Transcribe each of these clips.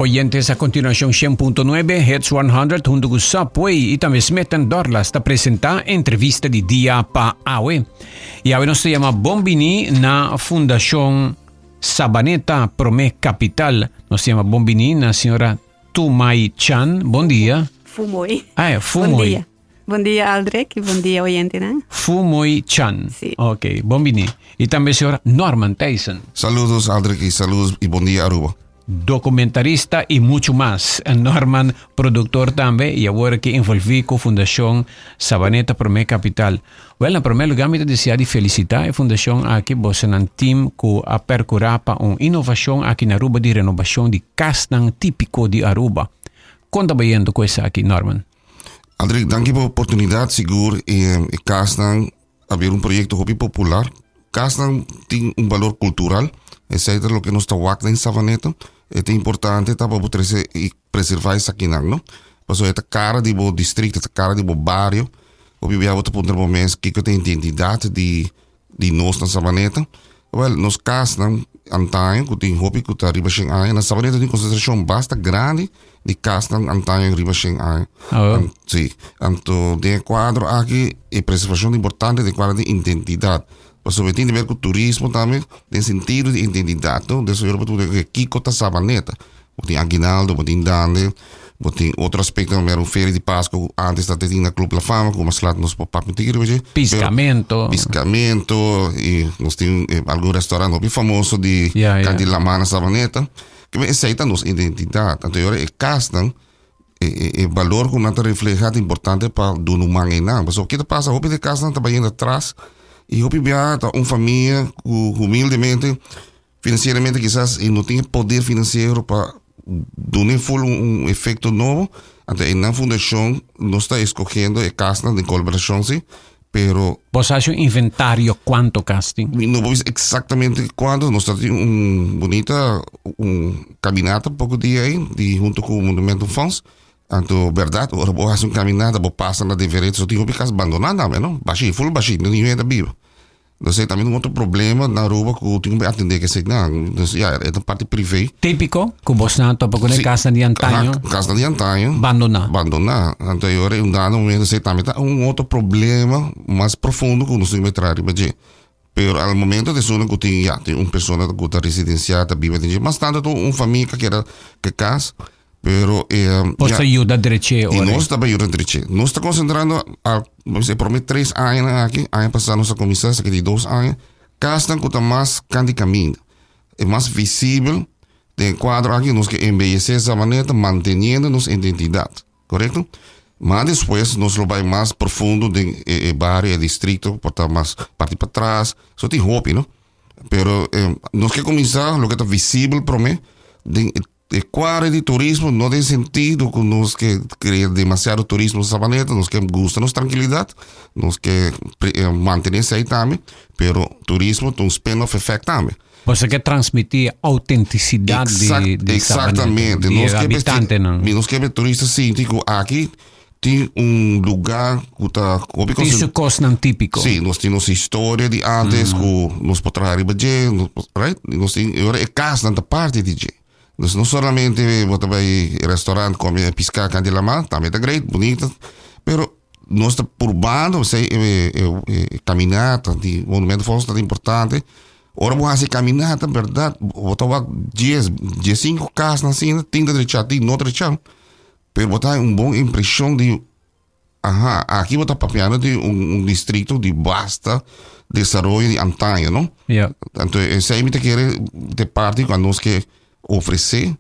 Oyentes, a continuacion 100.9 Hits 100 hunto cu Subway y tambe Smith Dorlas ta presenta entrevista di dia pa awe. Y awe nos ta yama bon bini na Fundacion Sabaneta Prome Capital. Nos ta yama bon bini na señora Tumai Chan. Bon dia. Fumoy. Ah, Bon Fumoy. dia. Bon dia, Aldrich, y bon dia, oyentenan. Fumoy Chan. Sí. Ok, bon bini. Y tambe señor Norman Tyson. Saludos, Aldrich, y saludos y bon dia, Aruba. Documentarista y mucho mas. Norman, productor tambe, y awor aki envolvi cu Fundacion Sabaneta Prome Capital. Wel, na prome lugar mi ta desea di felicita e fundacion aki, bosonan team cu a percura pa un innovacion aki na Aruba di renobacion di casnan tipico di Aruba. Con ta bayendo cu esaki, Norman? Aldrich, danki pa oportunidad. Sigur e casnan a bira un proyecto hopi popular. Casnan tin un balor cultural, esey ta loke nos ta wak den Savaneta. E ta importante ta pa bo trece y preserva esakinan, no? Pasobra e ta cara di bo districto, e ta cara di bo bario. Hopi bia bo ta puntra bo mes kiko ta identidad di di nos na Sabaneta. Wel, nos kasnan antaño ku tin hopi ku ta riba shen aña. Na Sabaneta tin konsentrashon basta grandi di kasnan antaño riba shen aña. Oh. An, sí. Anto den e kuadro aki e preservashon ta importante den kuadro di identidat. Pasobra e tin di ber ku turismo tambe den sentido di identidat, no? Des ora bo ta puntra kiko ta Sabaneta. Bo tin aguinaldo, bo tin dande, bo tin otro aspecto manera un feria di Pasco cu antes ta tin na Club La Fama cu mas laat nos por papia un tiki riba dje. Piscamento. Piscamento y nos tin algun restaurant hopi famoso di canti lama na Sabaneta. Kiba esey ta nos identidad. Anto e ora e casnan, e balor cu nan ta refleha ta importante pa duna un man eynan. Pasobra ki ta pasa hopi di e casnan ta bayendo atras y hopi bia ta un famia cu humildemente Financieramente kisas e no tin e poder financiero pa duna e full un efecto nobo, anto e nan fundacion nos ta escogiendo e casnan den colaboracion si, pero. Bos haci un inventario cuanto cas tin? Mi no por bisa exactamente cuanto, nos ta tin un bunita un caminata poco dia ayi di hunto cu Monumento Fonds, anto berdad ora bo haci un caminata bo pasa na diferente, so tin hopi cas bandona tambe no, bashi, full bashi, no tin hende ta biba. Entonces también un otro problema na Aruba ku tin ku atendé ke esei nan. Entonces ya, e ta parti privé. Típico ku bosnan topa ku e Sí. kasnan di antaño. Aha, kasnan di antaño. Bandoná. Bandoná. Anto e ora un dado momento esei tambe ta un otro problema mas profundo ku nos tin ku traha riba dje. Pero al momento ta esun ku tin ya, tin un persona ku ta residensiá, ta biba den dje. Mas tanto ta un famia ku a keda ku e kas. Pero eh, Por ta yuda dreche Y ora. nos ta yuda dreche. Nos ta concentrando a, e prome tres añanan aki, aña pasá nos a kuminsá, esaki di dos aña, kasnan ku ta mas kant di kaminda, e mas visibel den e kuadro aki nos ke embeyesé esa manera ta manteniendo nos identidat, korekto? Mas despues nos lo bai mas profundo den e bario, e distrikto, por ta mas parti patras, so tin hopi, no? Pero nos ke kuminsá loke ta visibel prome den e E kuadro di turismo no den sentido ku nos ke krea demasiado turismo Sabaneta, nos ke gusta nos trankilidat, nos ke mantene esei tambe, pero turismo ta un spin-off effect tambe. Boso ke transmití autentisidat di di Exactamente. di e habitantenan. Nos ke e turista sinti ku aki tin un lugar ku ta hopi Tin su kosnan típiko. Sí, nos tin nos historia di antes ku nos por traha riba dje, right? Nos tin, e ora e kasnan ta parti di dje. Dus no solamente bo ta bai restaurant come pisca cante lama, tambe ta great, bonito, pero nos ta purbando, esei e, e, e caminata di Monumento Fonds ta importante. Ora bo haci caminata, berdad, bo ta wak dies, diescinco casnan asina, tin ta drecha, tin no drecha, pero bo ta haña un bon impresion di Aha, aki bo ta papiando di un, un distrito di basta desaroyo di antaño, no? Ja. Anto esei mi ta kere de parti ku nos ke ofresé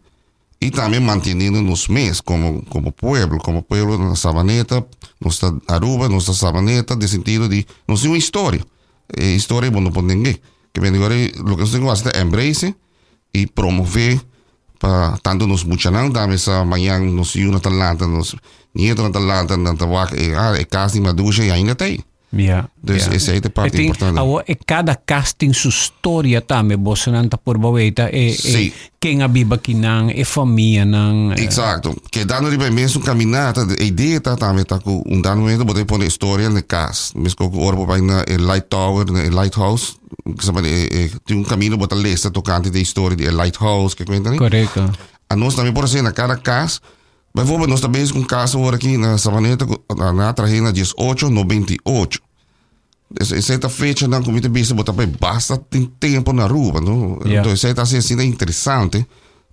i tambe manteniendo nos mes komo komo pueblo, komo pueblo na Sabaneta, nos ta Aruba, nos ta Sabaneta, den sentido di nos tin un historia. E historia bo no por neng'é. Ke men di loke nos tin ku hasi ta embrace i promové pa tantu nos muchanan tambe sa mañan nos yunan ta lanta, nos nietonan ta lanta, nan ta wak e ah e kas di Madusha i ainda ta ei. Ja, Dus ja. esei ta E parti tin, importante. awo e kada kas tin su storia tambe, bosonan ta por baweta e, e Sí. ken a biba kinan, e famianan. Exacto. Kedando riba e mesun caminata, e idea ta tambe ta cu un dado momento bo ta pone e storia na e cas. Mesco cu ora bo bai na e light tower, na e lighthouse, tin un camino bo ta lesa tocante di e historia di e lighthouse, ke cuenta ni. Correcto. Anos tambe por hasi na kada kas. Bijvoorbeeld nos ta bezig ku un kas awor aki na Savaneta ku nan a trahe na 1898. Dus esei ta fechanan ku mi ta bisa bo ta bai basta tin tempu na Aruba, no? Ja. Entonces esei ta hasi asina interesante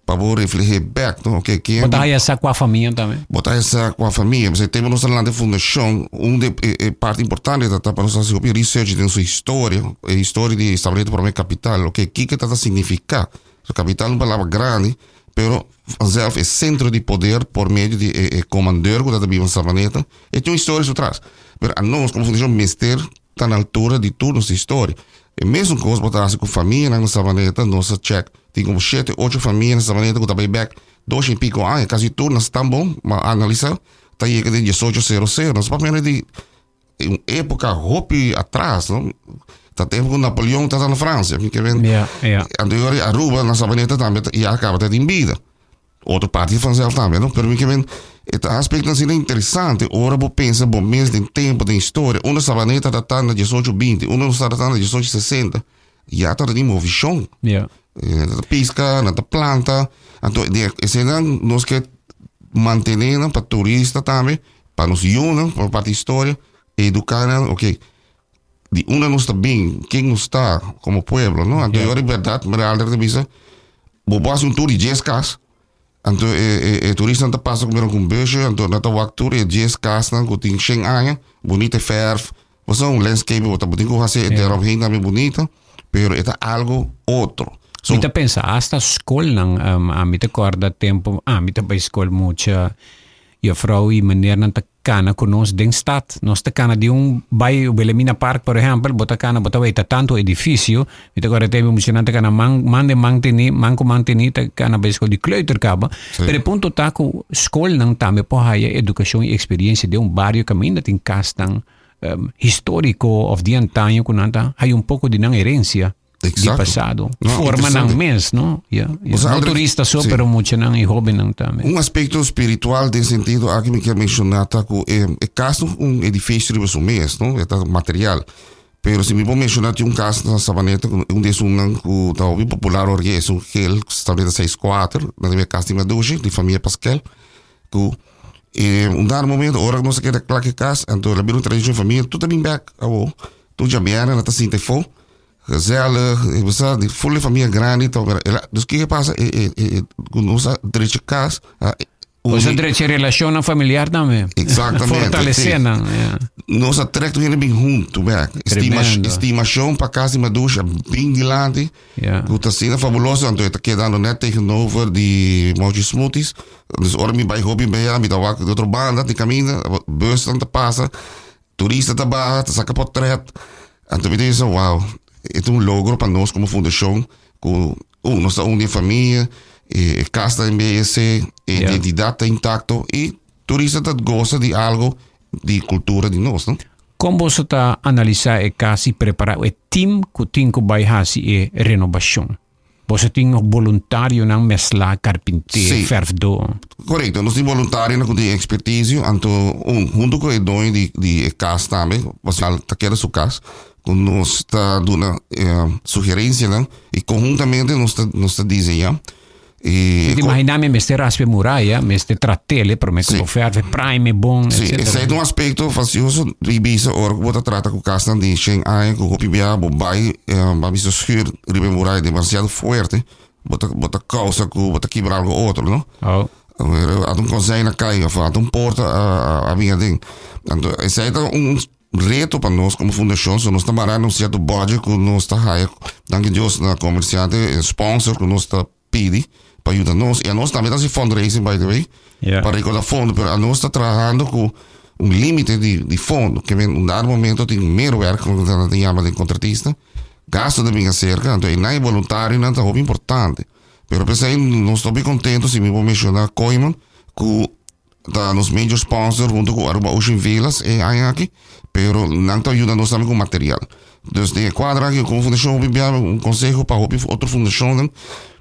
pa bo reflehé bèk, no? Oké, ken Bo ta haya sa kua famia tambe. Bo ta haya sa kua famia. Pasobra e tempu nos ta lanta e fundashon, un di e e parti importante ta ta pa nos hasi hopi research den su historia, e historia di Savaneta promé kapital, oké, kiko ta ta signifiká. So kapital un palabra grandi, pero vanzelf e sentro di poder por medio di e e komandeur ku ta ta biba na Savaneta, e tin un historia su tras. Pero anos komo fundashon mester ta na altura di tur nos historia. E mesun kos bo ta hasi ku famianan na Savaneta, nos a chèk, tin komo shete, ocho famia na Savaneta ku ta bai bèk dos i piko aña, kasi tur nan stan bon, ma analisá ta yega den diesocho sero sero. Nos papia di un época hopi atras, no? Ta tempo ku Napoleon ta na Francia, mi ke ven. Ja, ja. Anto yori Aruba na Sabaneta tambe ta, ya kaba ta tin bida. Otro parti vanzelf tambe, no? Pero mi ke ven, e ta aspecto asina interesante ora bo pensa bo mes den tempo, den historia. Unda Sabaneta ta ta na 1820, unda nos ta ta na 1860, ya ta tin movishon. Ja. Nan ta pisca, nan ta planta. Anto di esenan nos ke mantene nan pa turista tambe, pa nos yunan, pa parti historia, educa nan, ok, di unda nos ta bin, ken nos ta como pueblo, no? Anto Ja. ora di berdad, meneer Alder ta bisa, bo por hasi un tour di dies kas, anto e e e turistanan ta pasa ku mira ku un busje, anto nan ta wak tur e dies kasnan ku tin shen aña, bunita e verf, Bo un landscape bo ta bo tin ku hasi e eromheen tambe bunita, pero e ta algo otro. So, Mi ta pensa hasta skolnan, um, ami ta korda tempo, ami ta bai skol mucha, juffrouw i meneernan ta kana ku nos den stad. Nos ta kana di un bai Wilhelmina Park, por ehempel, bo ta kana, bo ta weita tanto edifisio. Mi ta korda tempo muchanan ta kana man, man den man teni, man ku man teni, ta kana bai skol di kleuter kaba. Sí. Pero e punto ta ku skolnan tambe por haya edukashon i eksperiencia den un bario kaminda tin kasnan um, historico of di antaño ku nan ta haya un poko di nan herencia di Exacto. pasado. No, Forma nan interesante. mes, no? Ja, ja. O sea, No André, turista so, sí. pero muchanan i hobennan tambe. Un aspecto spiritual den sentido aki mi kier menciona ta ku e, e kas no un edificio riba su mes, no? E ta material. Pero si mi por menciona tin un kas na Sabaneta ku un di esunnan ku ta hopi popular ora es un gel Sabaneta 64, na riba e kas di Madushi, di famia Pasquel, ku E un dado momento, ora nos a keda kla ku e kas, anto el a bira un tradishon famia, tur ta bin bèk awo. Tur djabièrnè nan ta sinta efó, gezellig, e bo sa, di ful e famia grandi ta ora. El a, dus kiko a pasa? E e e ku nos a drecha kas, a Nos a uni. drecha relashonnan familiar tambe. Exactamente, Fortalesé sí. nan, ja. Nos a trek tur hende bin huntu bèk. Estima, Tremendo. estimashon pa kas di Madusha bin dilanti. Ja. Ku ta asina fabuloso, anto e ta kedando net tegenover di Mochi Smoothies. Dus ora mi bai hopi bea, mi ta wak di otro banda di kaminda, busnan ta pasa, turista ta baha, ta saka potret. Anto mi ta bisa, wow, e ta un logro pa nos komo fundashon ku un, nos ta un di e famia, e kas ta embeyesé, e Ja. identidat ta intakto i turista ta gosa di algo di kultura di nos, no? Kon boso ta analisá e kas i prepará e tim ku tin ku bai hasi e renobashon? Boso tin boluntarionan meslá, karpinté, Sí. fèrfdó? Korekto, nos tin boluntarionan ku tin ekspertisio, anto un huntu ku e doño di di e kas tambe, pasobra ta keda su kas, ku nos ta duna sugerensianan i konhuntamente nos ta nos ta diseñá. Mi ta imagina mi mester raspa e muraya, mester trat'el prome ku bo ferve, prime bon, Sí, etcetera. esei ta un aspekto fasioso di bisa ora ku bo ta trata ku kasnan di shen aña ku hopi bia bo bai bo a bisa schuur riba e muraya demasiado fuerte, bo ta bo ta kousa ku bo ta kibra algo otro, no? Oh. Ata un kozijn a kai of ata un porta a bin aden. Anto esei ta un reto pa nos komo fundashon, so nos ta mara na un sierto budget ku nos ta haya, danki Dios na komersiante en sponsor ku nos ta pidi pa yuda nos. I anos tambe ta hasi fundraising by the way, pa rekoda fondo, pero anos ta trahando ku un limite di di fondo, ke men un dado momento tin meerwerk, ku nan ta yama den kontratista, gasto ta bin aserka, anto einan e boluntarionan ta hopi importante. Pero p'esei nos ta hopi kontento, si mi por menshoná Kooyman, ku ta nos major sponsor hunto cu Aruba Ocean Villas e aña aki, pero nan ta yuda nos tambe cu material. Dus den e cuadro aki como fundacion hopi bia un conseho pa hopi otro fundacionnan,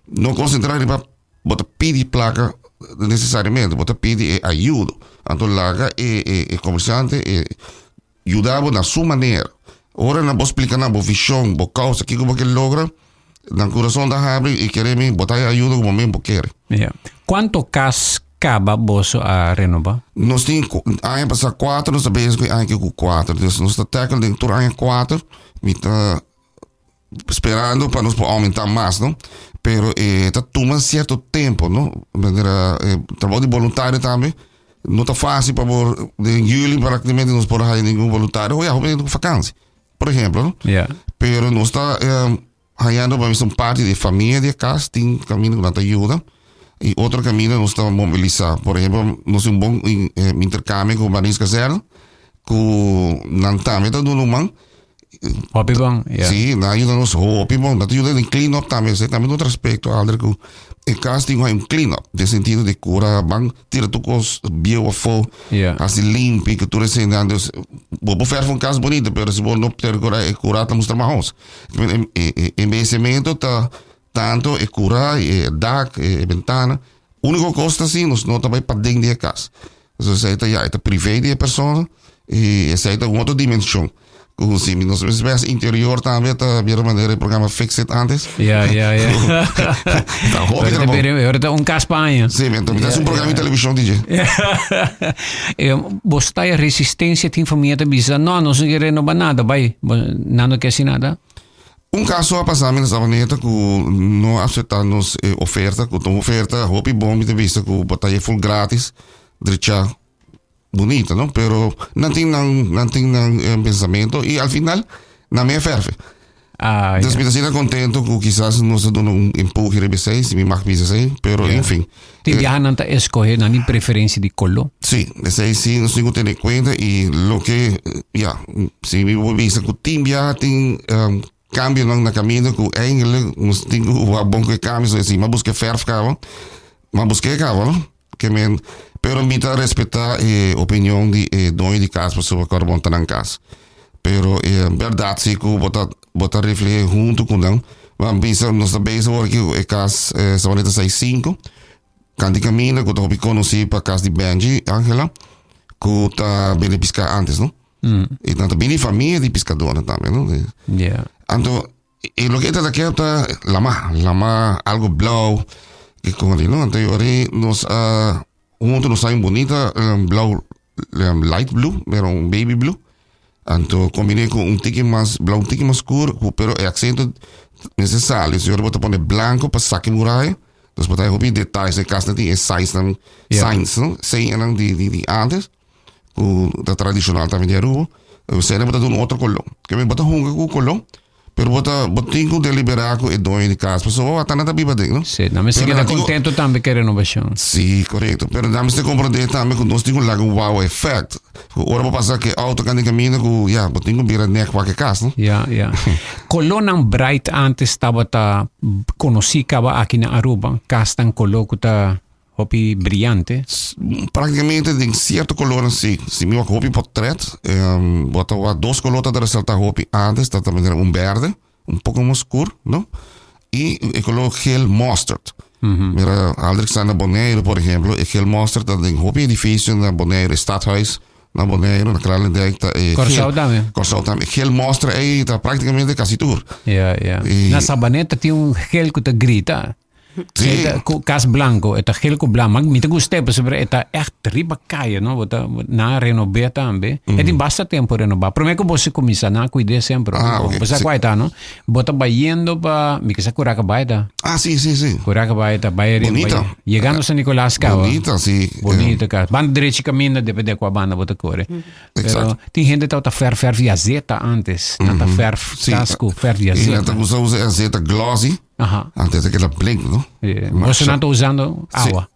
no concentra riba bo ta pidi placa necesariamente, bo ta pidi e ayudo. Anto laga e e e comerciante e yuda bo na su manera. Ora nan bo splica nan bo vision, bo causa, kico bo ke logra. Nan kurason ta habri i kere mi bo ta e ayuda ku bo mes bo kere. Ja. Kuantu kas kaba boso a renoba? Nos tin aña pasá kuater, nos ta bezig ku e aña aki ku kuater. Dus nos ta tackle den tur aña kuater. Mi ta sperando pa nos por oumentá mas, no? Pero e ta tuma sierto tempu, no? Manera e trabou di boluntario tambe no ta fásil pa bo den yüli praktikamente nos por haya ningun boluntario. Oya, hopi hende ku fakansi. Por ehemplo, no? Ja. Pero nos ta eh, hañando pa un parte di familia di e cas, tin camino ku nan ta yuda. Y otro camino nos ta mobilisa. Por ehemplo, nos tin un bon eh, intercambio ku Marins Kazerne, ku nan tambe ta duna un man. Hopi bon, ja. Sí, nan yuda nos hopi bon. Nan ta yuda den clean up tambe. Esei tambe ta otro aspecto, Alder, ku e cas tin ku hay un clean up. Den sentido di kura ban tira tur kos bieu afó. Ja. Hasi limpi, ku tur eseinan. Dus, bo por verf un kas bonito, pero si bo no percura e kura ta mustra mahos. E, e, e embellecimento ta tanto e kura, e dak, e bentana. Úniko kos ta si, nos no ta bai paden di e kas. Dus esei ta ya, e ta privé di e persona i esei ta un otro dimenshon. Ku si nos mester hasi interior tambe ta bira manera e programa Fix It antes. Ja, ja, ja. Ta hopi Ahora trabou. ahora ta un kas pa aña. Sí, mi ta hasi un programa di televishon DJ. Eh, bo sta e resistencia tin familia ta bisa, no, nos no ke renoba nada, bai. Bo, nan no ke hasi nada. Un kaso a pasa mi na Sabaneta ku no a aseptá nos e oferta, ku ta un oferta hopi bon mi ta bisa ku bo ta haña full gratis, drechá bunita no, pero nan tin nan nan tin nan eh, pensamiento y al final nan me ferfe. Ah, Entonces mi ta asina contento ku kisas nos a duna un empuje riba esei, si mi mag bisa esei, pero Ja. en fin. Tin biaha nan ta escoge nan di preferencia di color. Sí, esei sí nos tin ku tene kuenta i loke, ya, si mi por bisa ku tin biaha tin um, kambionan na kaminda ku eigenlijk nos tin ku wak bon ku e kambio, so si mi a buska e fèrf kaba, mi a buska e kaba, no? Ke men, pero mi ta respetá e opinion di e doño di kas pasobra kòrda bon ta nan kas. Pero e bèrdat si ku bo ta bo ta refleh'é huntu ku nan. Bo a bisa nos ta bezig awor aki ku e kas Sabaneta 65. Kanti kaminda ku ta hopi konosí pa kas di Benji Angela ku ta bende piská antes no. I nan ta bini famia di piskadónan tambe no. Yeah. Anto e loke e ta ke ta lama, lama algo blou i kon di no. Anto e ora nos a huntu nos haña un bunita blou light blue pero un baby blue. Anto kombiné ku un tiki mas blou un tiki mas skur ku pero e aksento mester sali. Si ora bo ta pone blanko pa saki muraya dus bo ta hopi detayes e kasnan tin e size-nan signs no señanan di di antes ku ta tradishonal tambe di Aruba. Esei bo ta duna otro koló. Ke bo ta hunga ku koló Pero bo ta, bo tin ku deliberá ku e doño di kas, pasobra bo ata nan ta biba den, no? Sí, nan mester Pero keda nan tin ku- kontento tambe ku e renovashon. Sí, korekto. Pero nan mester komprondé tambe ku nos tin ku laga un wow effect. Ku ora bo pasa ku e outo kanda e kaminda ku, ya, bo tin ku bira nek wak e kas, no? Ya, ya. Kolónan bright antes tabata konosí kaba aki na Aruba. Kasnan koló ku ta Hopi brillante. Prácticamente den cierto colornan sí. Si mi wak hopi portret, um, bo ta wak dos color ta resalta hopi antes, ta manera un berde, un poco mas oscur, no? Y e color geel mustard. Mira, Aldrich sta na Bonaire, por ejemplo, e geel mustard ta den hopi edificio na Bonaire, Stadhuis na Bonaire, na Kralendijk ta e Kòrsou tambe. Kòrsou tambe. Geel mustard ei ta prácticamente casi tur. Ja, ja. Y- Na Sabaneta tin un geel ku ta grita. Sí. E ta ku kas blanco, e ta geel ku blanco. Maar mi ta gust'é pasobra e ta echt riba kaya, no? Bo ta na renob'é tambe. E tin basta tempo renobá. Promé ku bo si kuminsá nan a kuid'é semper. Ah, oké. Bo sa Sí. kua e ta, no? Bo ta bayendo pa, mi ke sa Curaca Bay ta. Ah, sí, sí, sí. Curaca Bay ta bay riba. Bonita. bay- Yegando San Nicolas kaba. Bonita, sí. Bonita kas. Banda derechi kaminda, depende kua banda bo ta kore. Pero Exacto. tin hende tabata verf verf di azeta antes. Nan ta verf Sí. kas ku verf di Y nan azeta. ta gusta usa e azeta glossy. Aha. Antes ta keda blink, no? Eh, Maar boso nan ta usando Sí. awa.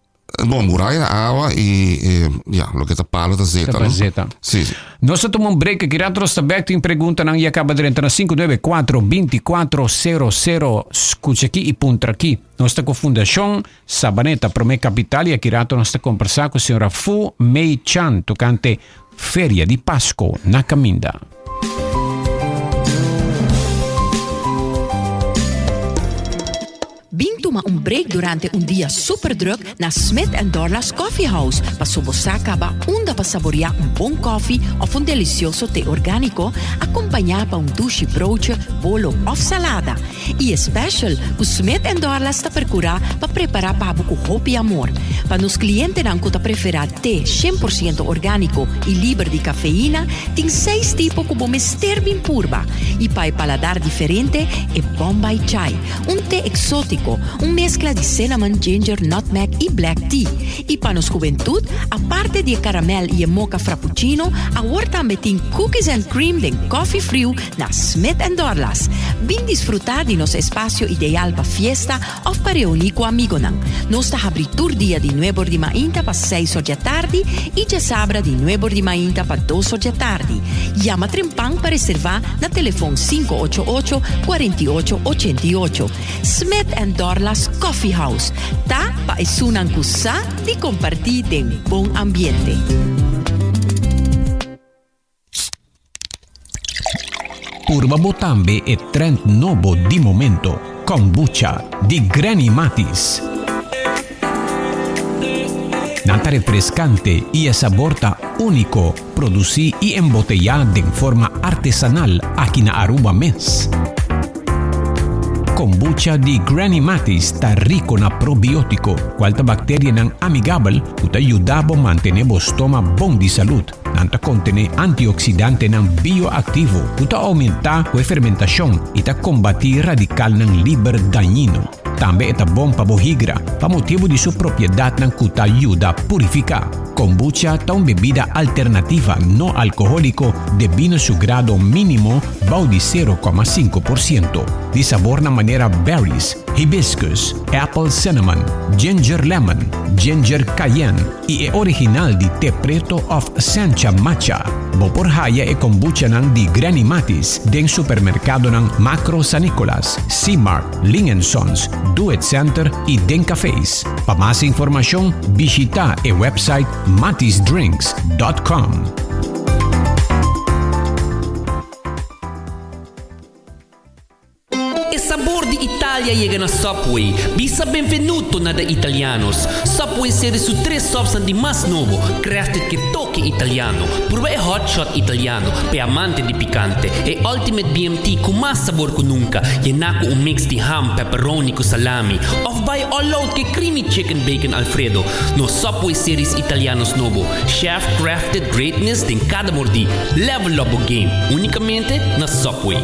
Bon, muraya awa y eh, ja, loke ta palo ta zeta, Ta no? zeta. Sí, sí. Nos ta tuma un break aki rato nos ta back tin preguntanan y a caba drenta na 594 2400 Scucha aki y puntra aki. Nos ta cu Fundacion Sabaneta Prome Capital y aki rato nos ta combersa cu señora Fu Mei Chan tocante Feria di Pasco na caminda. Bin tuma. tuma un break durante un dia super druk na Smith and Dorlas Coffee House paso bo sa caba unda pa saborea un bon koffie of un delicioso te organico acompaña pa un dushi broodje, bolo of salada. Y e special cu Smith and Dorlas ta percura pa prepara pa bo cu hopi amor. Pa nos clientenan cu ta prefera te 100% organico y liber di cafeína, tin seis tipo cu bo mester bin purba. Y pa e paladar diferente, e Bombay Chai, un te exotico, un mezcla di cinnamon, ginger, nutmeg y black tea. Y pa nos hubentud, aparte di e caramel y e mocha frappuccino, awor tambe tin cookies and cream den coffee friu na Smith and Dorlas. Bin disfruta di nos espacio ideal pa fiesta of pa reuni cu amigonan. Nos ta habri tur dia di nuebor di mainta pa seis or djatardi y djasabra di nuebor di mainta pa dos or djatardi. Yama trempan pa reserva na telefon 588 48 88. Smith and Dorlas Coffee House ta pa esunnan cu sa di comparti den bon ambiente. Purba bo tambe e trend nobo di momento, Kombucha di Granny Matis. Nan ta refrescante y e sabor ta unico, produci y embotella den forma artesanal aki na Aruba mes. Kombucha di Granny Matis ta rico na probiotico, cual ta bacterianan amigabel cu ta yuda bo mantene bo stoma bon di salud. Nan ta kontené antioksidantenan bioaktivo ku ta oumentá ku e fermentashon i ta kombatí radikalnan liber dañino. Tambe e ta bon pa bo higra pa motibu di su propiedatnan ku ta yuda purifiká. Kombucha ta un bebida alternativa no alkohóliko debí na su grado mínimo bou di 0,5%, di sabornan manera berries, hibiscus, apple cinnamon, ginger lemon, ginger cayenne, i e original di te preto of sencha matcha. Bo por haya e kombuchanan di Granny Matis den supermerkadonan Makro San Nicolas, C-Mart, Ling and Sons, Do It Center i den cafés. Pa mas informashon bishita e website matisdrinks.com. E sabor di Italia yega na Subway. Bisa benvenuto na The Italianos. Subway seri su tres subsnan di mas nobo, crafted ke toke italiano. Purba e Hot Shot Italiano, p'e amante di picante, e Ultimate BMT cu mas sabor cu nunca, yená cu un mix di ham, pepperoni cu salami. Of bai all out ke Creamy Chicken Bacon Alfredo. Nos Subway Series Italianos nobo, chef crafted greatness den cada mordí. Level up bo game, unicamente na Subway.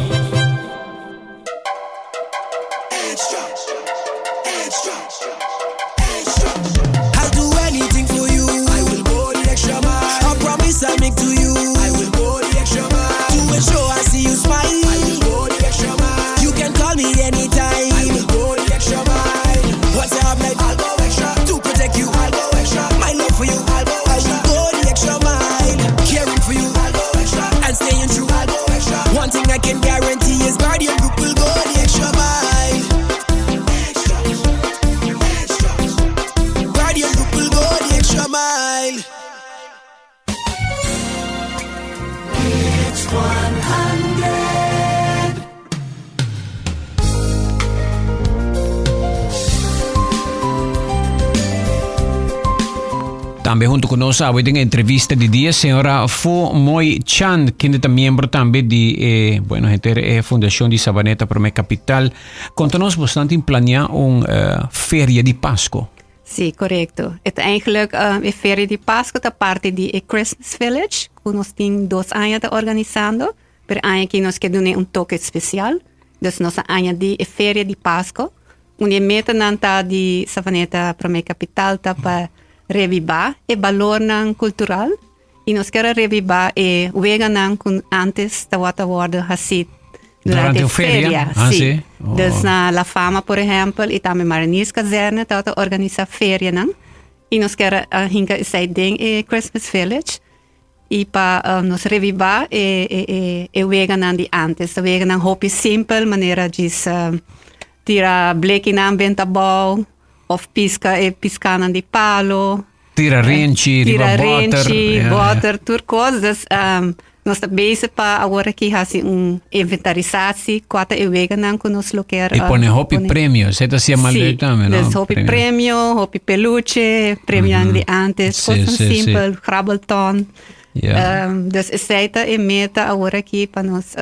Tambe hunto cu nos awe den entrevista di dia, señora Fu Moi Chan, kende ta miembro tambe di e, bueno, henter e Fundacion di Sabaneta Prome Capital. Conta nos, bosnan tin planea un uh, feria di Pasco. Sí, correcto. Het eigenlijk um, e feria di Pasco ta parte di e Christmas Village, ku nos tin dos aña ta organisando, pero aña aki nos ke dune un toke especial. Dus nos a añadi e feria di Pasco. Un di e metanan ta di Savaneta Prome Capital ta pa reviva e balornan cultural y nos kier a reviva e weganan cu antes tawata wordo haci durante e feria. Ah, sí. sí. Oh. Dus na La Fama, por ehempel, y tambe Marinierskazerne tawata organisa ferianan. Y nos kier a hinca esey den e Christmas Village. Y pa um, nos reviva e, e, e, e weganan di antes. E weganan hopi simpel, manera djis um, tira blekinan benta bou, of pisca e piscanan di palo. Tira renchi, tira riba boter. renchi, Ja, ja. boter, tur cos. Dus um, Nos ta bezig pa awor aki hasi un inventarisatie kua ta e weganan ku nos lo kier I pone hopi pone. premio, esei ta siña mas Sí, leuk tambe, no? dus hopi premio, hopi peluche, premionan di antes, Sí, kosnan sí, sí. simpel, grabbelton. Ja. Dus esei ta e meta awor aki pa nos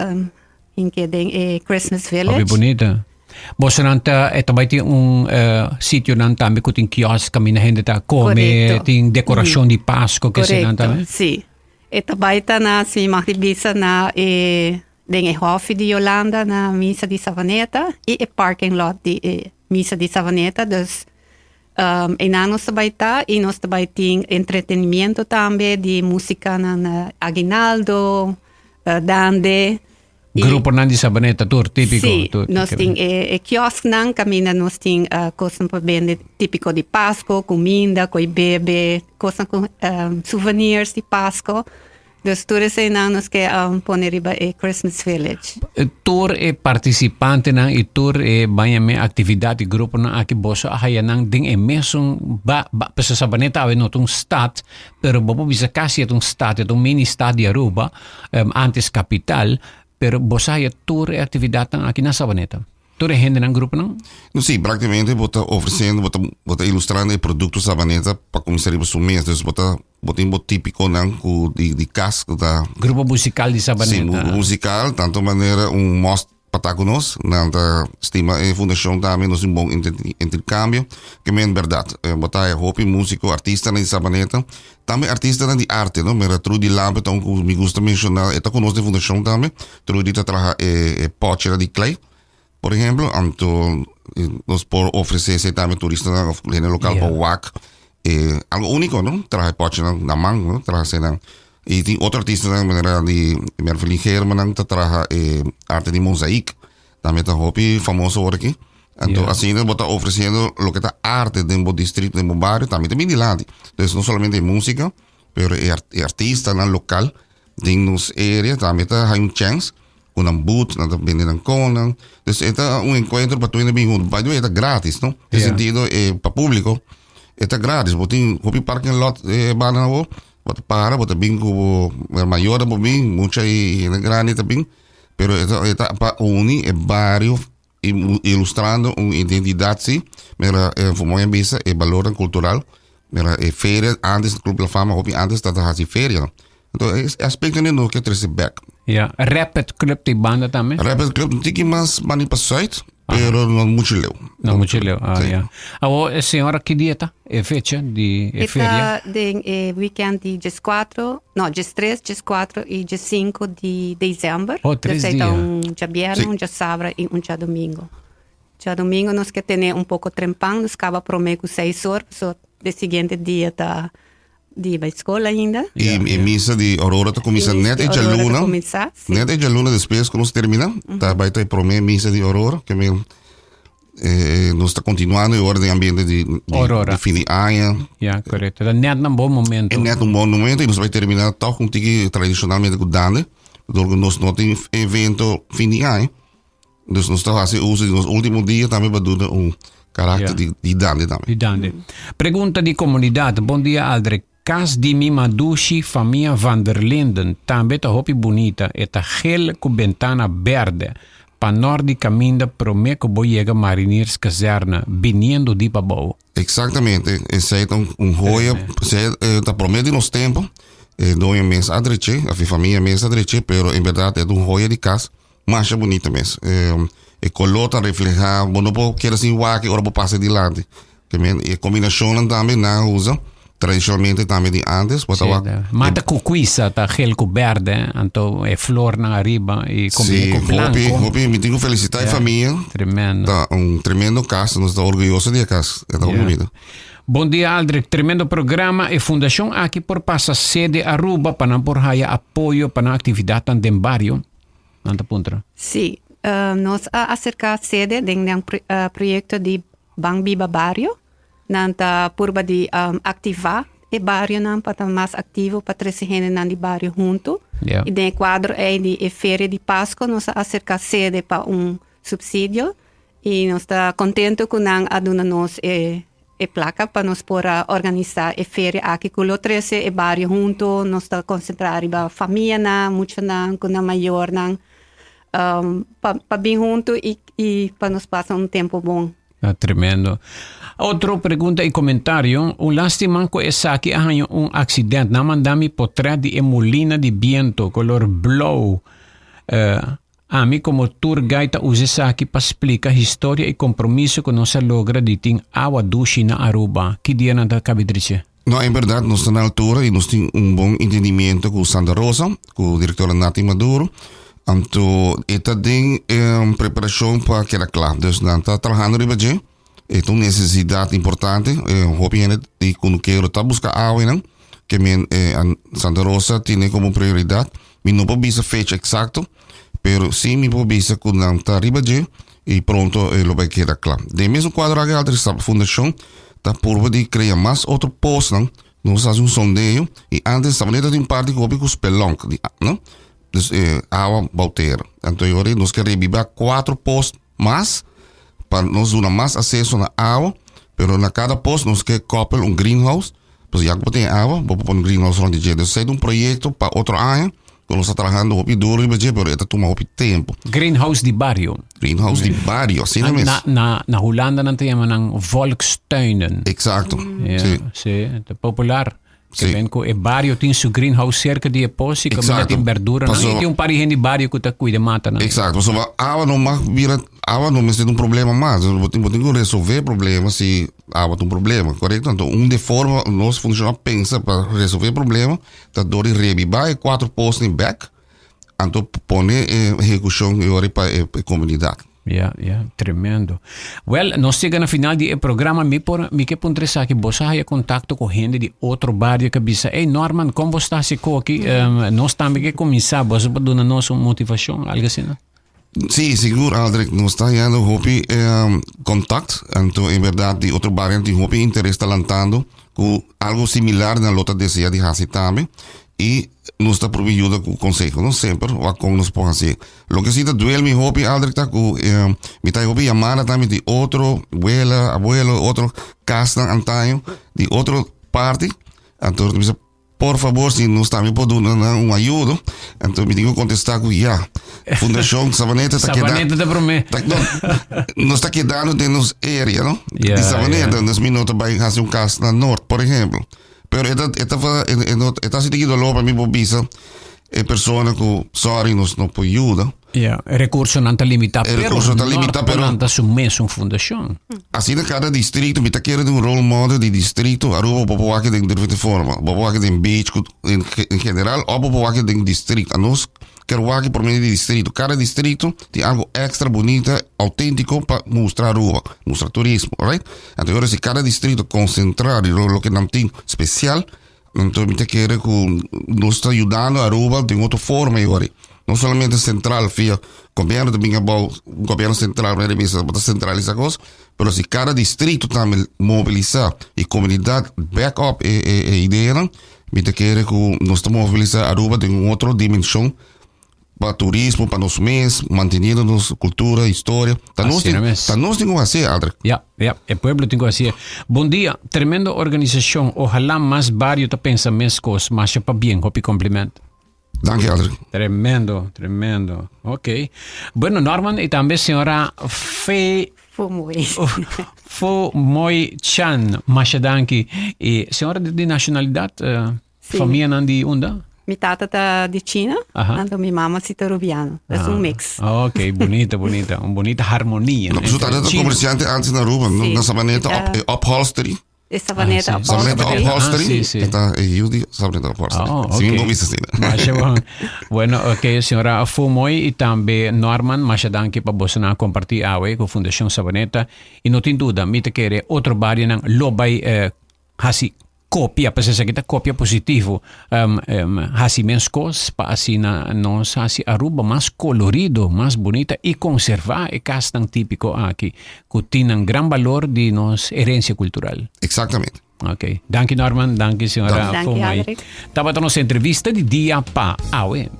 hinke den e Christmas Hopi Village. bunita. Bosonan ta e ta bai tin un sitionan tambe ku tin kiosk kaminda hende ta kome, Korekto. tin dekorashon di Pasko ke eseinan Korekto, tambe. sí. E ta bai ta na, si mi mag di bisa, na e den e hòfi di Yolanda na misa di Savaneta i e parking lot di e misa di Savaneta. Dus einan nos ta bai ta i nos ta bai tin entretenimiento tambe di musikanan Aguinaldo, Dande. I Gruponan di Sabaneta tur típiko. Sí, tur nos tin e, e kiosknan kaminda nos tin uh, kosnan pa bende típiko di Pasko, kuminda, koi bebe, kosnan ku um, souvenirs di Pasko. Dus tur eseinan nos ke um, pone riba e Christmas Village. Tur e partisipantenan i tur e baña me aktividat i gruponan aki boso a haya nan den e mesun ba, ba, pasobra Sabaneta awe no ta un stad, pero bo por bisa kasi e ta un stad, e ta un mini stad di Aruba, antes kapital, pero bo sa haya tur e aktividatnan aki na Sabaneta? Tur e hendenan, gruponan? No, sí, práktikamente bo ta ofresiendo, bo ta, bo ta ilustrando e produkto Sabaneta pa kuminsá riba su mes. Dus bo ta, bo tin bo típikonan ku di, di kas ku ta. Grupo musikal di Sabaneta. Sí, grupo musikal, tanto manera un mòst pa ta ku nos. Nan ta stima e fundashon tambe, nos tin bon interkambio. Ke men bèrdat, bo ta haya hopi músiko, artistanan di Sabaneta, tambe artistanan di arte, no? Mira Trudy Lampe ta un ku mi gusta menshoná, e ta ku nos den fundashon tambe. Trudy ta traha e pòchera di klei, por ehemplo, anto nos por ofresé esei tambe turistanan òf hende lokal pa wak e algo úniko, no? Traha e pòchinan na man, no? Traha eseinan. I tin otro artistanan manera di Mervelin Geerman ta traha e arte di mozaïek. Tambe ta hopi famoso ora aki. Anto asina bo ta ofreciendo loke ta arte den bo distrito, den bo bario, tambe ta bin dilanti. Entonces no solamente e musica, pero e e artistanan local den nos area tambe ta hay un chance cu nan boot, nan ta bende nan conan. Dus e ta un encuentro pa tur hende bin hunto. By the way, e ta gratis, no? Den sentido e pa publico e ta gratis. Bo tin hopi parking lot e banda nan awor. Bo ta para, bo ta bin cu bo mayornan bo bin, mucha y hende grandi ta bin. Pero e ta e ta pa uni e bario ilustrando un identidad si. Mira e mooi a bisa e balornan cultural. Mira e feria antes Club La Fama hopi antes ta ta haci feria. Entonces e aspectonan nos ke trece bek. Ja, Rapid Club tin banda tambe? Rapid Club un tiki mas banda pa zuid. Pero no mucho leu. No mucho leu, ah, Sí. ja. Awo, eh, señora, ki dia ta e fecha di e E feria? ta den e weekend di 14, no, 13, 14 i 15 di december. Oh, tres Dus ei ta dia. un djabièrnè, Sí. un djasabra i un djadomingo. Djadomingo nos ke tene un poko trempan, nos kaba promé ku seis or, pasobra de siguiente dia ta Di bai skol ainda. I e misa di Aurora ta kuminsá E misa net di e Aurora ta djaluna. kuminsá, sí. Net e djaluna despues ku nos terminá, ta bai ta e promé misa di Aurora, ke men eh, nos ta kontinuando e ora den ambiente di, di, Aurora. di fin di aña. Ja, korekto. Ta net na bon momento. E net un bon momento i nos bai terminá tòg un tiki tradishonalmente ku dande, dor ku nos no tin evento fin di aña. Dus nos ta hasi uso di nos último dia tambe pa duna un karakter Ja. di, di dande tambe. Di dande. Pregunta di komunidat, Bon dia Aldrich. Kas di mi madushi famia Van der Linden tambe ta hopi bunita, e ta gel ku bentana berde. Pa nort di kaminda prome ku bo yega Marinierskazerne, biniendo di pabou. Exactamente, esei ta un, un joya, esei eh, ta prome di nos tempo. E doño mes a dreche, of e famia mes a dreche, pero en berdad e ta un joya di kas. Masha bunita mes. E color ta refleha, bo no por keda sin wak ora bo pasa dilanti. Te men e combinacionnan tambe nan a usa tradicionalmente tambe di antes, bo ta wak. Ma ta cu cuisa ta gel cu berde, anto e flornan ariba y combina cu blanco. Sí, hopi, hopi, mi tin cu felicita e famia. Tremendo. Ta un tremendo cas, nos ta orguyoso di e cas, e ta hopi bunita. Bon dia Aldrich, tremendo programa, e fundacion aki por pasa sede Aruba pa nan por haya apoyo pa nan actividadnan den bario? Nan ta puntra. Sí, nos a aserká sede den nan proyekto di Ban Biba Bario. Nan ta purba di aktivá e barionan pa ta mas aktivo pa trese hendenan di bario huntu. I den e kuadro ei di e feria di Pasko nos a aserká sede pa un supsidio i nos ta kontentu ku nan a duna nos e. e placa pa nos por a organisa e feria aki cu lo trece e bario hunto, nos ta concentra riba famianan, muchanan cu nan mayornan pa pa bin hunto y y pa nos pasa un tempo bon. Ta tremendo. Otro pregunta y comentario, un lastima cu esaki a haña un accident, nan manda mi potret di e molina di biento color blauw. Ami komo tour guide ta usa esaki pa splika historia i kompromiso ku nos a logra di tin awa dushi na Aruba. Ki dia nan ta kabi driche? No, en berdad nos ta na altura y nos tin un bon entendimiento cu Santa Rosa, cu directora Nati Maduro. Anto e ta den preparacion pa keda cla. Dus nan ta trahando riba dje. E ta un necesidad importante. Hopi hende di Cunukero ta busca awa einan. Ke men Santa Rosa tine como prioridad. Mi no por bisa fecha exacto, pero sí mi por bisa cu nan ta riba dje y pronto e lo bay keda cla. Den mesun cuadro aki alter esta fundacion ta purba di crea mas otro posnan. Nos haci un sondeo y antes Sabaneta tin un parti cu hopi cu spelonk, di, no? Dus awa bou tera. Anto e ora nos ke rebiba cuatro pos mas pa nos duna mas acceso na awa, pero na cada pos nos ke koppel un greenhouse, pues ya ku bo tin e awa, bo por pone un greenhouse rond di dje. Dus esei ta un proyecto pa otro aña ku nos ta trahando hopi duro riba dje, pero e ta tuma hopi tempo. Greenhouse di bario. Greenhouse di bario, asina mes. Na, na, na Hulanda nan ta yama nan volkstuinen. Exacto, Ja, si. si, ta popular. Sí. Ke ben ku e bario tin su greenhouse serka di e pos i kaminda Exacto. tin berdura nan. Paso- I tin un par di hende di bario ku ta kuida mata nan. Exacto. Pasobra awa no mag bira, awa no mester ta un problema mas. Bo tin, bo tin ku resolve problema si awa ta un problema, korekto? Anto un di e forma nos fundashon a pensa pa resolve problema ta dor di rebiba e kuater posnan bek, anto pone e ehekushon e ora pa e komunidat. Ya, ya, tremendo. Wel, nos chega na final di e programa. Mi por, mi ke puntra esaki, bo sa haya contacto cu hende di otro bario ke bisa, Ey, Norman, con bo sta haci koki? Um, nos tambe ke cuminsa, bo por duna nos un motivacion, algo asina? Sí, sigur, Aldrich. Nos ta hayando hopi um, contact. Anto, en verdad, di otro barrio tin hopi interes ta lantando cu algo similar nan lo ta desea di haci tambe. Y nos ta probi yuda cu conseho, no? Semper, wak con nos por haci. Loke si ta duel mi hopi, Aldrich, ta ku mi ta hopi yamada tambe di otro wela, abuelo, otro kasnan antaño, di otro parti. Anto mi bisa, por fabor, si nos tambe por duna nan un ayudo. Anto mi tin ku kontestá ku ya, Fundashon Sabaneta ta keda. Sabaneta ta promé. Ta, no, nos ta kedando den nos area, no? Ya, di Sabaneta. ya. Dus mi no ta bai hasi un kas na Noord, por ehempel. Pero e ta, e ta, e, e, no, e ta sinti ki dolor pa mi por bisa e persona ku sorry nos no por yuda. Ja, e recursonan ta limita, E pero recurso ta limita, pero- Noord-Holland ta su mesun fundacion. Asina kada distrito, mi ta kere den un role model di distrito, Aruba bo por wak den diferente forma. Bo por wak den beach ku en, en general of bo por wak den distrito. Anos ker wak por medio di distrito. Kada distrito tin algo extra bunita, autentico pa mustra Aruba, mustra turismo, alright? Anto ora si kada distrito konsentrá riba loke nan tin spesial, anto mi ta kere ku nos ta yudando Aruba den otro forma e ora. No solamente sentral via gobièrnu ta bin abou, gobièrnu sentral manera di bisa bo ta sentralisá kos, pero si kada distrito tambe mobilisá i komunidat back up e e ideanan, mi ta kere ku nos ta mobilisá Aruba den un otro dimenshon. Pa turismo, pa nos mes, manteniendo nos cultura, historia. Ta nos Asina tin, mes. ta nos tin cu hacer, Aldrich. Ja, ja, e pueblo tin cu hacié. Bon dia, tremendo organisacion. Ojalá mas bario ta pensa mescos. Masha pabien, hopi compliment. Danki, Aldrich. Tremendo, tremendo. Ok. Bueno, Norman y tambe señora Fe Fu Moy. Fu Moy Chan. Masha danki. Y señora di, di nacionalidad? Eh, Sí. Famianan di unda? Mi tata ta di China, Aha. anto mi mama si ta Rubiano. Dat is un mix. Ah, ok, bunita, bunita. Un bunita harmonia. No, su tata ta Chino. comerciante antes na Aruba, no? Sí. Na Sabaneta Ja. op, eh, upholstery. E Sabaneta Ah, sí. Sabaneta upholstery. upholstery. Ah, sí, sí. Eta e yiu di Sabaneta upholstery. Oh, Si mi ok. no bisa asina. Masha bon. Bueno, ok, señora Fumoy y tambe Norman, masha danki pa boso nan comparti awe cu Fundacion Sabaneta. Y no tin duda, mi ta kere otro barionan lo bay eh, hasi Kopia, pues esaki ta kopia positivo. Um, um, hasi mens kos pa asina nos hasi Aruba mas kolorido, mas bunita i konservá e kasnan típiko aki ku tin nan gran balor di nos herensia kultural. Exactamente. Ok. Danki Norman, danki señora Danki, Fomai. Adric. Tabata nos entrevista di dia pa awe.